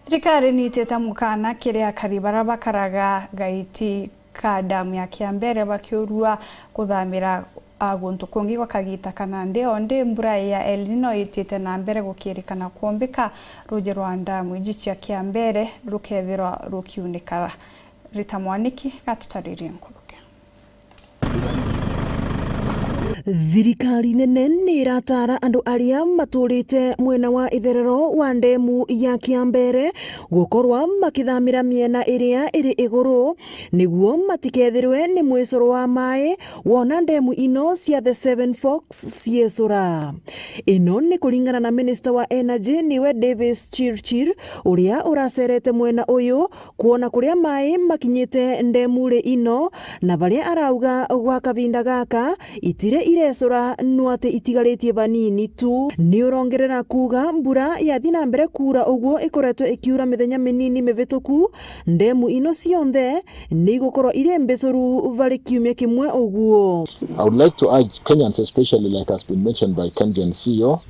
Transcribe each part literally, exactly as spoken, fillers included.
Thirikari niitite mukana kiri akari baria bakaraga gaiti ka damu ya Kiambere bakiurua kuthamira, a, guntu kungi gwa kagita kana ndi o ndi mbura ya El Nino itite na mbere gukirikana kwombika, ruuji rwa damu iji cia Kiambere rukethirwa rukiunikara. Rita Mwaniki gatutaririe nkuruki. Thirikari nene ni irataara andu aria maturite mwena wa itherero wa ndemu ya Kiambere gukorwa makithamira miena iria iri iguru, niguo matikethirwe ni mwicoro wa maai wona ndemu ino cia The Seven Forks ciecura. Ino ni kuringana na minista wa energy, niwe Davis Chirchir, uria uracerete mwena uyu, kwona kuria maai makinyite ndemuri ino, na baria arauga gwa kavinda gaka itire irecura, no ati itigaritie banini tu. Ni urongerera kuuga mbura yathi na mbere kuura uguo ikoretwe ikiura mithenya minini mivituku, ndemu ino cionthe ni igukorwa iri mbicuru bari kiumia kimwe uguo. I would like to urge Kenyans, especially like has been mentioned by Kengen C E O,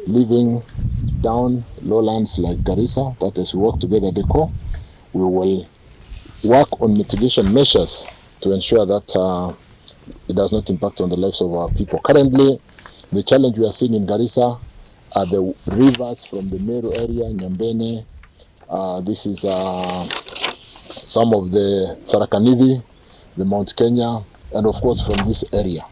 living down lowlands like Garissa, that as we work together, DECO, we will work on mitigation measures to ensure that, uh, it does not impact on the lives of our people. Currently, the challenge we are seeing in Garissa are the rivers from the Meru area, Nyambene, uh, this is, uh, some of the Tharaka Nithi, the Mount Kenya, and of course from this area.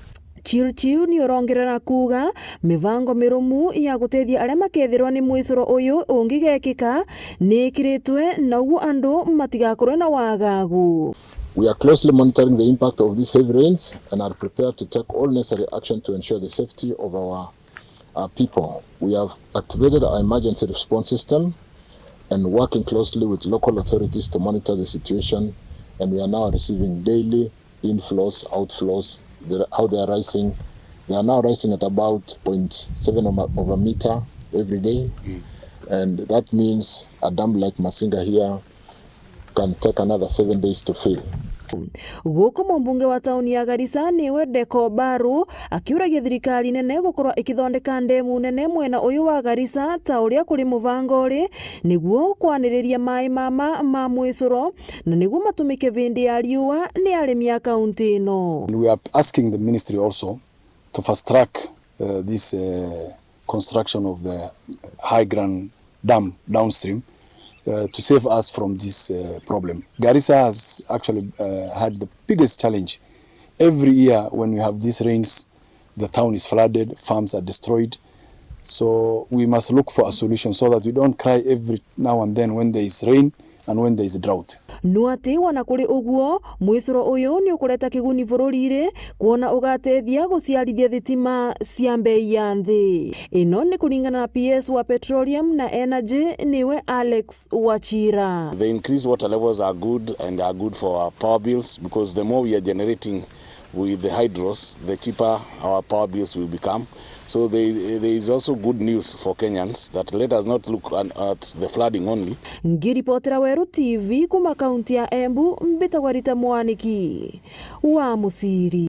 Chirchir ni urongerera kuuga mivango mirumu ya gutethia aria makethirwa ni mwicoro uyu ungigekika ni ikiritwe, na uguo andu matigakorwe na wagagu. We are closely monitoring the impact of these heavy rains and are prepared to take all necessary action to ensure the safety of our, uh, people. We have activated our emergency response system and working closely with local authorities to monitor the situation, and we are now receiving daily inflows, outflows, the, how they are rising. They are now rising at about point seven of a, of a meter every day. Mm. And that means a dam like Masinga here can take another seven days to fill. Guku mumbunge wa tauni ya Garissa niwe Deko Baru akiuragia thirikari nene gukorwa ikithondeka ndemu nene mwena uyu wa Garissa ta uria kuri muvango uri, niguo kwaniriria maai mama ma mwicuro na niguo matumike vindi ya riua ni arimi a kaunti ino. And we are asking the ministry also to fast track, uh, this, uh, construction of the high ground dam downstream, uh, to save us from this, uh, problem. Garissa has actually, uh, had the biggest challenge. Every year when we have these rains, the town is flooded, farms are destroyed. So we must look for a solution so that we don't cry every now and then when there is rain and when there is drought. No ati wana kuri uguo, mwicuro uyu ni ukureta kiguni bururi-ri, kwona ugatethia guciarithia thitima cia mbei ya nthi. Ino ni kuringana na P S wa Petroleum na Energy, niwe Alex Wachira. The increased water levels are good and are good for our power bills, because the more we are generating with the hydros, the cheaper our power bills will become. So there, there is also good news for Kenyans, that let us not look an, at the flooding only. Ngiripotera Weru T V kuma kaunti ya Embu, mbitagwa Rita Mwaniki wa Muciri.